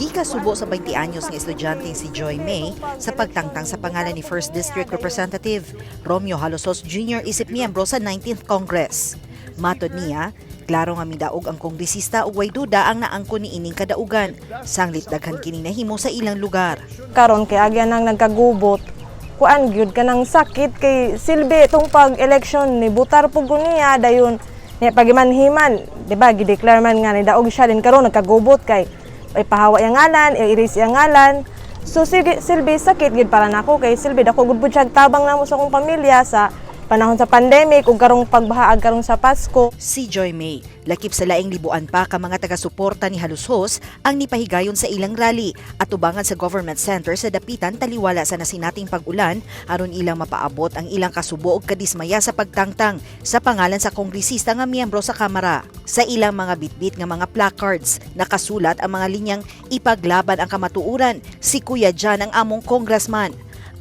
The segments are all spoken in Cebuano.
Gikasubo sa 20 anyos nga estudyanteng si Joy May sa pagtangtang sa pangalan ni 1st District Representative Romeo Jalosjos Jr. isip miyembro sa 19th Congress. Matod niya, klaro nga midaog ang kongresista ug way duda ang naangkon ni ining kadaugan, sanglit daghan kini nahimo sa ilang lugar. Karon kay agya nang nagkagubot, kuan gyud kanang sakit kay silbi itong pag-election ni butar pug ko niya. Dayon niya pagimanhiman, di ba, gideclare man nga ni daog siya din, karon nagkagubot kay ay pahawa iyang ngalan, i-erase iyang ngalan. So sige, silbi sakit gid para nako kay silbi dako gud pud siya tabang namo sa akong pamilya sa panahon sa pandemic ug karong pagbaha ag karong sa Pasko. Si Joy May, lakip sa laing libuan pa ka mga taga-suporta ni Jalosjos ang nipahigayon sa ilang rally at tubangan sa government center sa Dapitan taliwala sa nasinating pag-ulan aron ilang mapaabot ang ilang kasubo ug kadismaya sa pagtangtang sa pangalan sa kongresista nga miyembro sa Kamara. Sa ilang mga bitbit nga mga placards, nakasulat ang mga linyang "Ipaglaban ang kamatuoran, si Kuya John ang among congressman."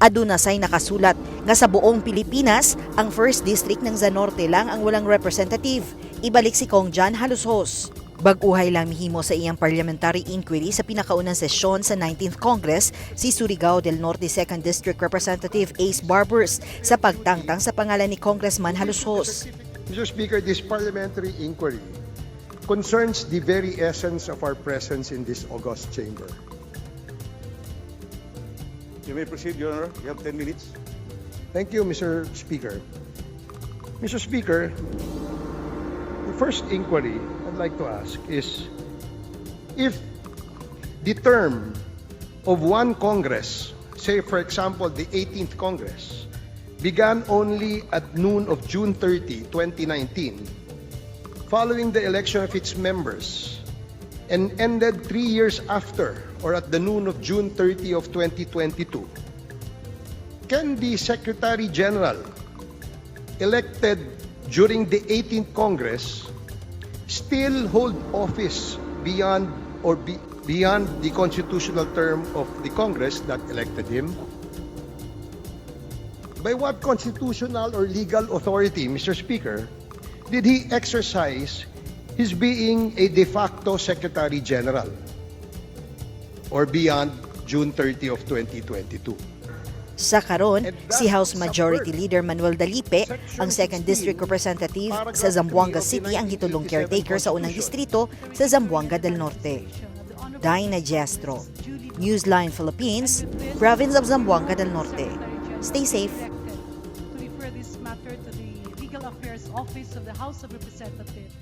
Aduna say nakasulat nga sa buong Pilipinas, ang 1st District ng Zanorte lang ang walang representative. Ibalik si Kong John Jalosjos. Bag-uhay lang mihimo sa iyang parliamentary inquiry sa pinakaunang sesyon sa 19th Congress si Surigao del Norte 2nd District Representative Ace Barbers sa pagtangtang sa pangalan ni Congressman Jalosjos. Mr. Speaker, this parliamentary inquiry concerns the very essence of our presence in this august chamber. You may proceed, Your Honor. You have 10 minutes. Thank you, Mr. Speaker. Mr. Speaker, the first inquiry I'd like to ask is if the term of one Congress, say, for example, the 18th Congress, began only at noon of June 30, 2019, following the election of its members, and ended 3 years after, or at the noon of June 30 of 2022, can the Secretary General elected during the 18th Congress still hold office beyond the constitutional term of the Congress that elected him? By what constitutional or legal authority, Mr. Speaker, did he exercise his being a de facto Secretary General or beyond June 30 of 2022? Sa karon, si House Majority Leader Manuel Dalipe, ang 2nd District Representative sa Zamboanga City, ang hitulong caretaker sa unang distrito sa Zamboanga del Norte. Dinah Gestro, Newsline Philippines, Province of Zamboanga del Norte. Stay safe. To refer this matter to the Legal Affairs Office of the House of Representatives.